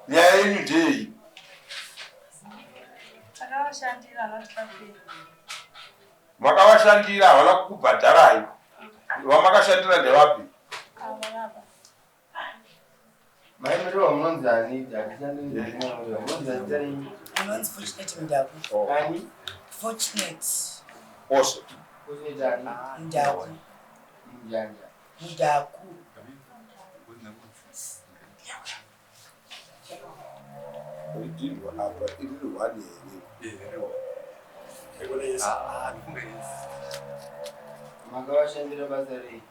Nyaya yenyu ndeyei? Takavashandira havana kutibhadhara. Makavashandira havana kukubhadharai. Vamakashandira ndevapi? Ava vava. Mai Muriwa munonzi ani? Handishandi nezvemuna Muriwa. Munonzi ani zita renyu? Unonzi Fortunate Mundaku. Oh. Ani? Fortunate Ose. Fortunate ani? Mundaku. Munjanja. Mundaku. Ridhindwa apa iriri one here? Makavashandira basa rei?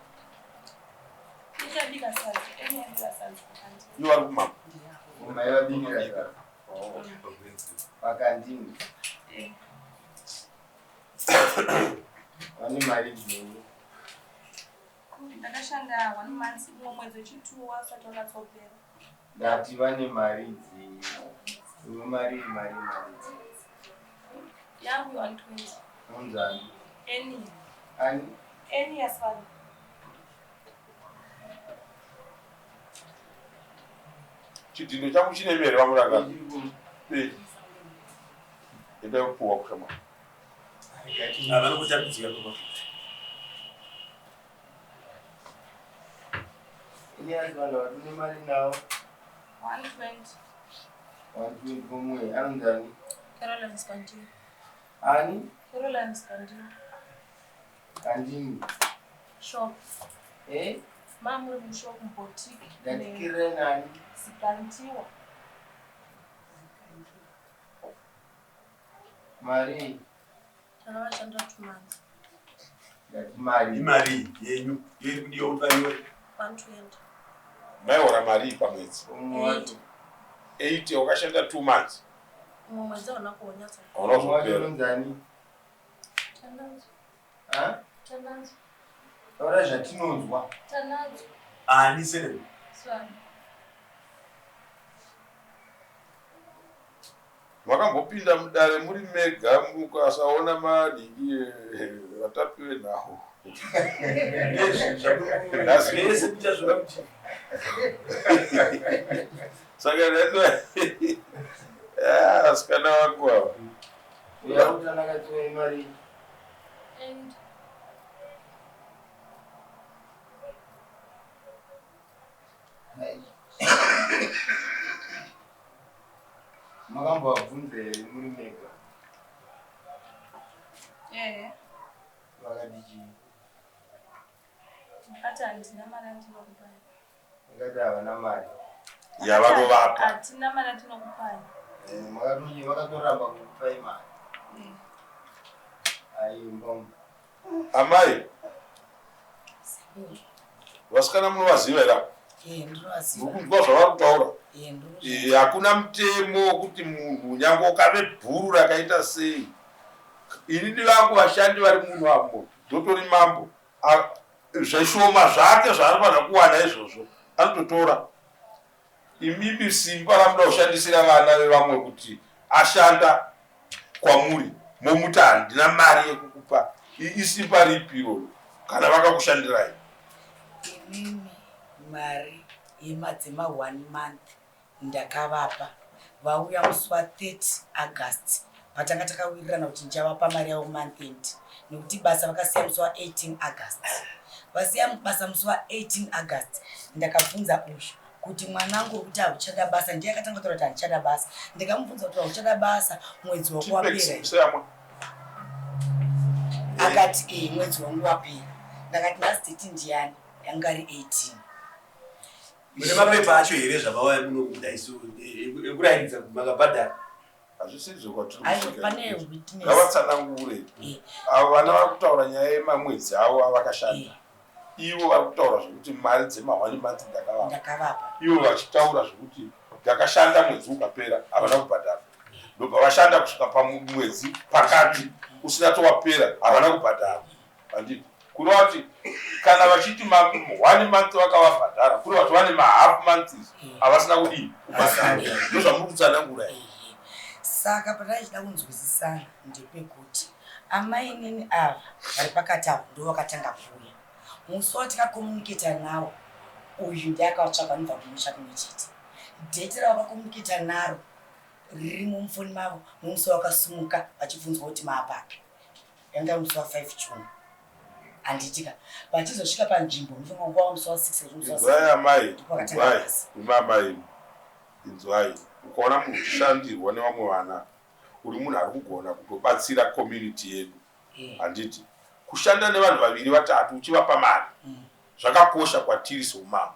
Ichabika sadza. Eni yabika sadza. Handina. Ivo vari kumama. Maivabikira sadza. Pakandini. Eh. Vane mari dzenyu. Ndakashanda one month umwe mwedzi wechituwa usati wakatsopera. Ndati vane mari dzenyu. Iwe mari mari mari dzenyu. Yangu 120. Munonzi ani? Eni. Ani? Eni yasana. Chidhindo changu chine mere vamuranga. Chiri ku- Eh. Endai kupuwa kushama. Vanokutambidzika baba. Ini asi vanhu vatine mari navo. 120. 120 kumwe. Anonzi ani? Caroline Skandini. Ani? Caroline Skandini. Kandini. Shop. Eh? Mamuri mushop muboutique. Ndati Kiren ani? Sikantiwa. Mari. Takavashandira 2 months. Ndati mari. Imari yenyu iri kudiwa kuti vanyore. 120. Maihora marii pamwedzi? Umwe wacho. 80 wakashanda 2 months. Umwe mwedzi hauna kuonyatsa. Hauna Umwe wacho kuzopera. unonzi ani? Tanadzo. Ha? Tanadzo. Taura zvatinonzwa. Tanadzo. Ani sene? Swana. Makambopinda mudare muri mega mukasaona madiki vatapi venhau. Zvese muchazviona kuti Saka ndaito asikana vangu ava. Uya kutanaka tiwe mari. And Hai. Makambovabvunza here muri mega? eh Vakati chii? ati handina mari andinokupai. Vakati havana mari. Yavanovapa. Hatina mari andinokupai. Eh, makatoti vakatoramba kukupai mari. Eh. Ai mbombo. Amai, vasikana munovaziva here ava? Eh, ndinovaziva. Muri kunzwa zvavari kutaura? Eh, ndinozviziva. Eh, Hakuna mutemo wekuti munhu nyange ukave bhuru rakaita sei. Inini vangu vashandi vari muno amo, ndotori mambo. Zvishoma zvake zvaanofanira kuwana izvozvo anototora. Imimi simba ramuda kushandisira vana vevamwe kuti ashanda kwamuri momuti handina mari yekukupa isimba ripi iroro kana vakakushandirai? Inini mari yemadzima 1 month ndakavapa vauya musi wa 30 August patanga takawirirana kuti ndichavapa mari yavo month end nekuti basa vakasiya musi wa 18 August. Vasiya basa musi wa 18 August ndakabvunza uyu kuti mwanangu uri kuti hauchada basa, ndiye akatanga kutaura kuti handichada basa. Ndikamubvunza kuti hauchada basa mwedzi wako wapera Tipex museyamwa. Akati eh mwedzi wangu wapera. Ndakati nhasi date ndiyani? Yanga iri 18. Mune mapepa acho here zvamauya muno kudaiso ekurayiridza kuti makabhadhara? Hazvisizvo kwatiri Aiwa kusvika. pane witness. Ngavatsanangure. Eh. Ava vana vari kutaura nyaya yemamwedzi avo avakashanda. Eh, Ivo vari kutaura zvekuti mari dzemahwani months ndakavapa. ndakavapa. Ivo vachitaura zvekuti ndakashanda mwedzi ukapera havana kubhadhara. Ndobva vashanda kusvika pamwedzi pakati usina towapera havana kubhadhara. Handiti? Kureva kuti kana vachiti one month vakavabhadhara, kureva kuti vane mahalf months avasina kudii kubhadhara. Ndozvamuri kutsanangura here? Ehe. Saka pataichida kunzwisisana ndepekuti amainini ava vari pakati avo ndo vakatanga kuuya. Musi watakakomuniketa nawo uyu ndiye akavatsvaga anobva kumusha kumwe chete. Date ravakakomukita naro ririmo mufoni mavo nomusi wakasumuka vachibvunzwa kuti maapapi. Yanga musi wa 5 June. Handitika. Vachizosvika panzvimbo mufunga nguva musi wa 6 musi wa 7. Amai, Ndopakatanga basa. Amai, inzwai. Ukaona munhu uchishandirwa nevamwe vana, uri munhu ari kugona kutobatsira community yedu. Eh. Handiti kushanda nevanhu vaviri vatatu uchivapa mari zvakakosha kwatiri seumambo.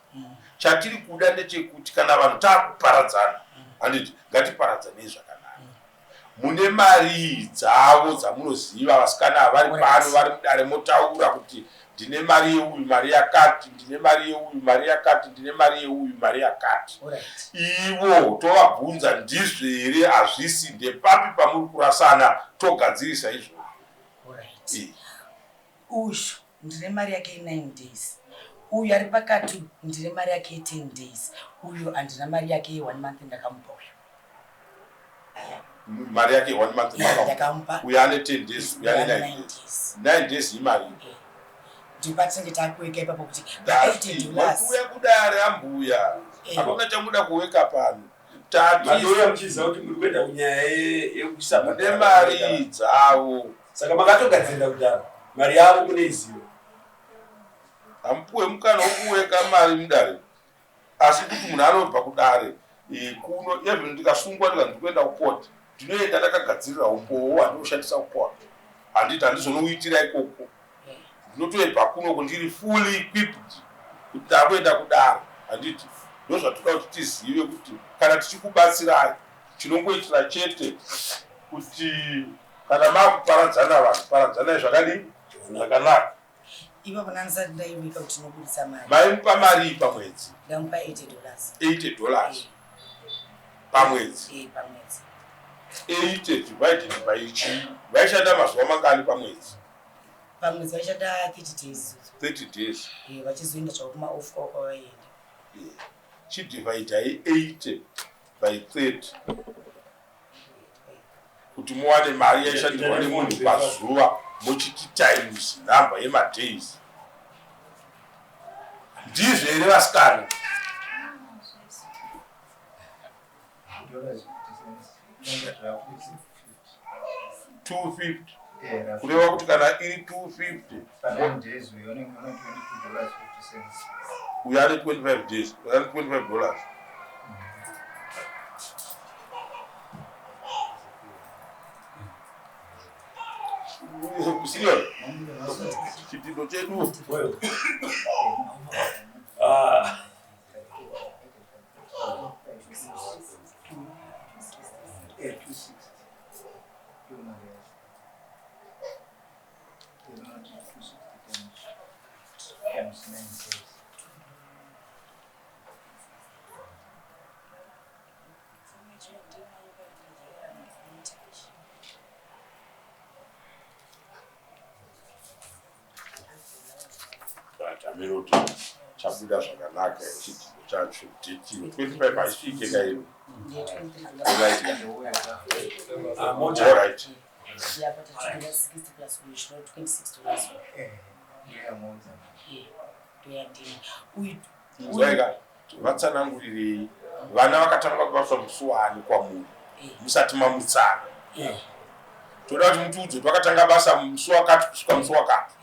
Chatiri kuda ndechekuti kana vanhu taakuparadzana, handiti ngatiparadzanei zvakanaka. Mune mari dzavo dzamunoziva vasikana ava vari pano vari mudare motaura kuti ndine mari yeuyu mari yakati, ndine mari yeuyu mari yakati, ndine mari yeuyu mari yakati. Ivo tovabvunza ndizvo here hazvisi, ndepapi pamuri kurasana togadzirisa izvozvo. Uyu ndine mari yake ye9 days, uyu ari pakati ndine mari yake ye10 days, uyu handina mari yake ye1 month ndakamupa uyu. Mari yake 1 month ndakamupa. Uyu ane 10 days, uyu ane 9 9 days. days. 9 days imari. Ndipo patinenge takuweka ipapo kuti ma80 dollars. Matuya kudare ambuya, hakuna chamuda kuweka pano. Tati Matouya muchiziva kuti muri kuenda kunyaya yekusabhadhara. Mune mari dzavo. Saka makatogadzirira kudaro mari yavo munoiziva. Hamupuwe mukana wekuweka mari mudare, asi kuti munhu anobva kudare kuno, even ndikasungwa ndikanzi ndikuenda kukoti, ndinoenda ndakagadzirira umbowo wandinoshandisa kukoti. Handiti handizonouitira ikoko, ndinotoebva kunoko ndiri fully equipped kuti ndakuenda kudare. Handiti ndozvatoda kuti tizive kuti kana tichikubatsirai tinongoitira chete kuti kana makuparadzana vanhu paradzanai zvakadii zvakanaka. Ipapo ndandisati ndaiweka kuti tinobudisa mari. Maimupa marii pamwedzi? Ndamupa 80 dollars. 80 dollars pamwedzi? Eh, pamwedzi. 80 divided by chii? Vaishanda mazuva mangani pamwedzi? Pamwedzi vaishanda 30 days. 30 days. Eh, vachizoenda zvavo kumaoff kwavo kwavaienda. Chidivhaidhai 80 by 30 kuti muwane mari yaishandirwa nemunhu pazuva, muchiti times number yemadays. Ndizvo here vasikana? Dollars 50 cents. Inonga roughly 250. 250, kureva kuti kana iri 250 Pa 9 days we only on $22.50. Uyo ane 25 days, uyo ane 25 dollars. Signor, chidhindo chedu. Ah. Yeah, 260. Two Marias. They don't 260 times 9 days. But amene kuti chabuda zvakanaka chidhindo chacho detiro 25 haisvike kairo. Ndiye 23. Ah, mota. Alright. Yapata 60 plus uyu chino 26 dollars. Yeah, more than. Eh, ndoyandini uyu. Inzwaika, vatsanangurirei vana vakatanga kubatwa musi wani kwamuri musati mamutsana. Toda kuti mutiudze kuti vakatanga basa musi wakati kusvika musi wakati.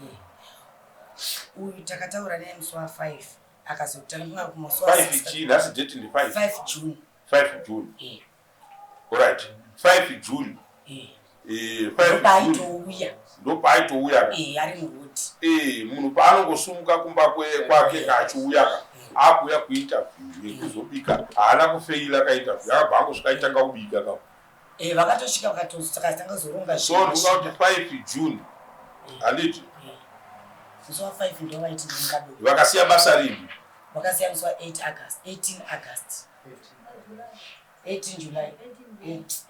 Uyu takataura naye musi wa5, akazotanga kumusi wa 5 chii? Nhasi date ndi 5. 5 June. 5 June. Eh. Alright, 5 June. Eh. 5 June. Ndopaaitouya. Ndopaaitouya. Eh, ari murodi. Munhu paanongosumuka kumba kwake kachiuya ka akuuya kuinterview yekuzobika, haana kufeila kainterview, akabva angosvika aitanga kubika ka. Eh, vakatosvika vakatanga zoronga. So ndikuda kuti 5 June, handiti? Musi wa5 ndo vaiti ndingabuda. Vakasiya basa rini? Vakasiya musi wa8 August, 18 August, 18 July.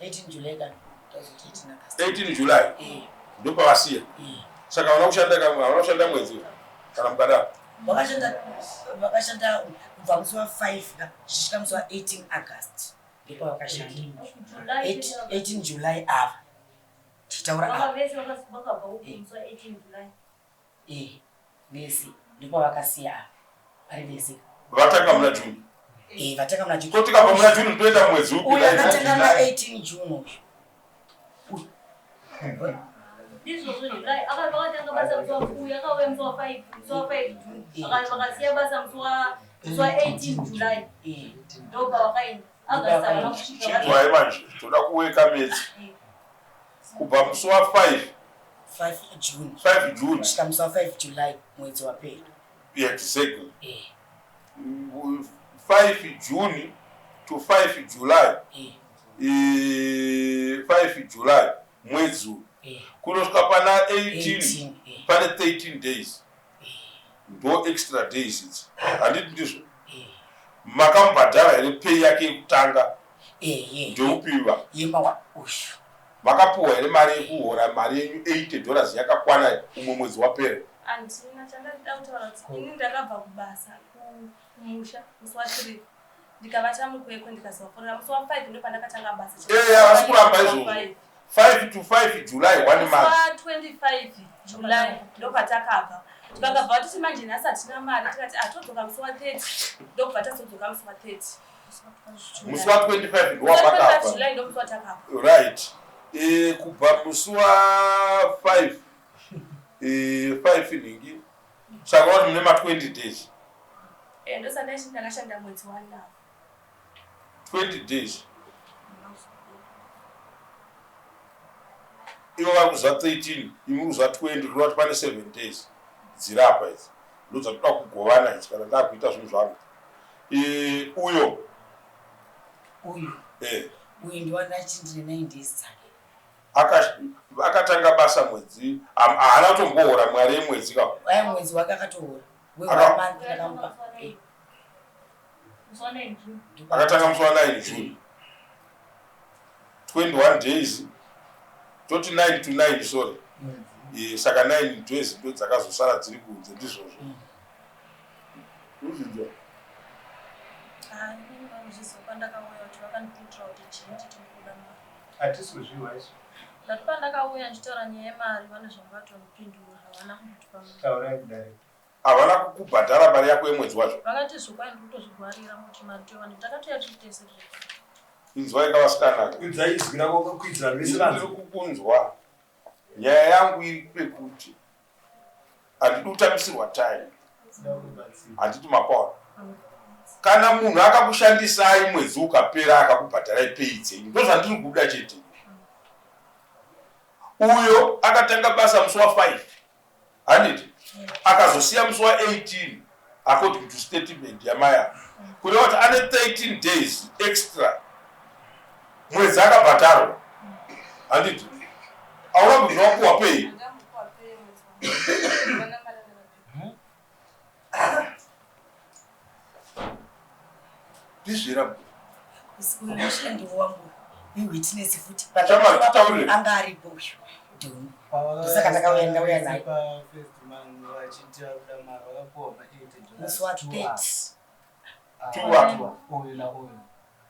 18 July kana tazoti 18 August. 18 July. Eh. Ndopavasiya. Eh. Saka havana kushanda kamwe, havana kushanda mwedzi kana mukadaro? Vakashanda kubva musi wa5 ka zvisvika musi wa18 August, ndipo vakashanda. 18 July ava tichitaura ava. Vese vakabva musi wa18 July. Eh, vese ndipo vakasiya ava vari vese. Vatanga muna June. Eh, vatanga muna June. Ko tikabva muna June toenda mwedzi upi? Uyu akatanga muna 18 June uyu. Ndizvozvo July akatanga basa musi wa uyu akauya musi wa 5 musi wa 5 June vakasiya basa musi wa musi wa 18 July Eh, ndopavakaenda August havana kusvika Chinzwai manje, toda kuweka medzi kubva musi wa 5 5 June 5 June kusvika musi wa 5 July mwedzi wapera. Yeah, exactly. Eh, 5 June to 5 July. eh, 5 July mwedzi uyu. eh. Kunosvika pana 18 18 eh, pane 13 days. Ndo extra days idzi. Handiti ndizvo? eh, Makamubhadhara here pay yake yekutanga eh, eh. ndeupiwa? Yema wa uyu. Makapuwa here mari yekuhora mari yenyu 80 dollars yakakwana umwe mwedzi wapera? Handina chandada kutaura kuti ini ndakabva kubasa kumusha musi wa3 ndikavata mukwekwe ndikazovafonera musi wa5 ndopandakatanga basa. Eh, havasi kuramba izvozvo. 5 to 5 July one Musi month. wa25 July ndopatakabva tikakabva titi manje nhasi hatina mari tikati atodzoka musi wa30 ndokubva tazodzoka musi wa30 Musi wa25 25 ndowapakabva. July ndomusi watakabva. Right. Kubva musi wa5 5 nhingi saka wati mune ma20 days. Eh, ndosanda ndakashanda mwedzi wanavo. 20 days ivo vari kuziva 13 imi kuziva 20 kureva kuti pane 7 days dziri apa idzi ndodzatoda kugovana idzi kana ndakuita zvinhu zvangu. Uyo Uyu. Uyu ndiwandachiti ndine 9 days dzake. Akatanga basa mwedzi haana kutombohora mwari yemwedzi ka. Aya mwedzi wake akatohora. We one month ndakamupa. Eh, musi wa 9 June. Akatanga musi wa9 June, 21 days, toti 9 to 9, sorry. Saka 9 days ndo dzakazosara dziri kunze, ndizvozvo? Uzvinzwa? Inini vanozviziva pandakauya kuti vakandipindura kuti chii chiti ndikuda mari. Hatisi kuzviwa izvo. Ndati pandakauya ndichitaura nyaya yemari vane zvavakatondipindura, havana kundipa mari. Taurai kudare. Havana kukubhadhara mari yako yemwedzi wacho? Vakati zvokwai ndiri kutozvigwarira kuti mari toiwane, takatouya tiri tese tiri. Inzwai kavasikana. Kuidzai izwi rako kuitira vanhu vese Ndiri vanzwe. kukunzwa. Nyaya yangu iri pekuti handidi kutambisirwa time. Toda kubatsira. Handiti mapawa kana munhu akakushandisai mwedzi ukapera akakubhadharai pay dzenyu, ndozvandiri kuda chete. Uyo akatanga basa musi wa5, handiti? Akazosiya musi wa18 according to statement yamaya, kureva kuti ane 13 days extra mwedzi akabhadharwa, handiti? Auna kubvira wapuwa pay? Handamupuwa pay mwedzi wangu. Havana mari yandakapiwa. Ndizvera. Uyu mushandi wangu iwitness futi. Chama, titaurire. Anga aripo uyu. Dhoni. Ndosaka ndakauya ndauya naye. Pafirst month vachiti vakuda mari vakapuwa ma80. Musi wa 30. Two up. Uyu nauyu.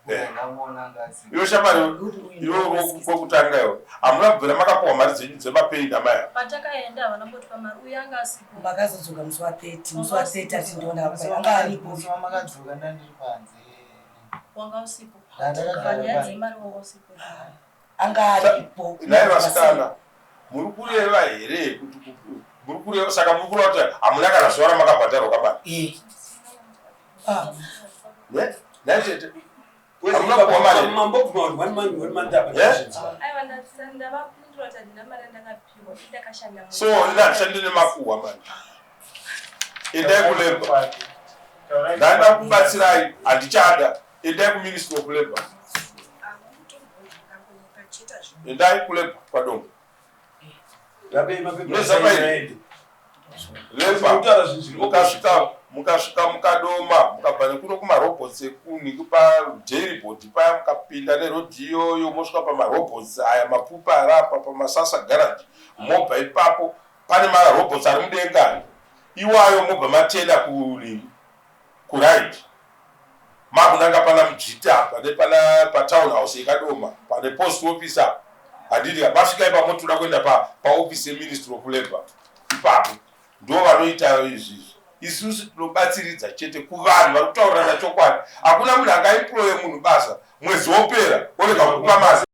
Eh. Ndamuona anga asina. Iwe shamari, Uyu iwe kwekutanga iwe hamuna kubvira makapuwa mari dzenyu dzemapay namaya? Patakaenda havana kumbotipa mari, uyu anga asipo. Makazodzoka musi wa 30, musi wa 30 ati ndiona anga aripo. Musi wamakadzoka ndandiri panze. Wanga usipo. Ndandakagara Panyaya panze. dzemari wanga usipo. Anga aripo. Nhai vasikana, muri kureva here kuti muri kureva, saka muri kureva kuti hamuna kana zuva ramakabhadharwa kamari? Eh. Ah, Ne? Nhai tete, hamuna kupuwa mari here? Mambobvuma kuti one month, one month apa. Eh? Aiwa, ndavapindura kuti handina mari yandakapiwa, ini ndakashanda mwedzi. So ina handishandi nemakuhwa manje. Endai kulabour. Ndanda kubatsirai, handichada. Endai kuMinistry of Labour, endai kulabour kwadongo. Rapei mapepa. Munoziva paini? Labour. Kutaura zvinhu zviri Mukasvika mukadoma, mukabva nekuno kumarobots ekuni padairy board paya, mukapinda nerodhi iyoyo, mosvika pamarobots aya mapfupa ari apa paMasasa Garage, mobva ipapo pane marobots ari mudenga iwayo, mobva matena kuri kuright, makunanga pana Mujita apa nepana patown house yekadoma pane post office apa, handiti? Masvika ipapo toda kuenda paoffice yeMinistry of Labour. Ipapo ndo vanoita izvizvi. Isusu tinobatsiridza chete kuvanhu vari kutaurirana chokwadi. Hakuna munhu angaemploye munhu basa mwedzi wopera orega kupa mari.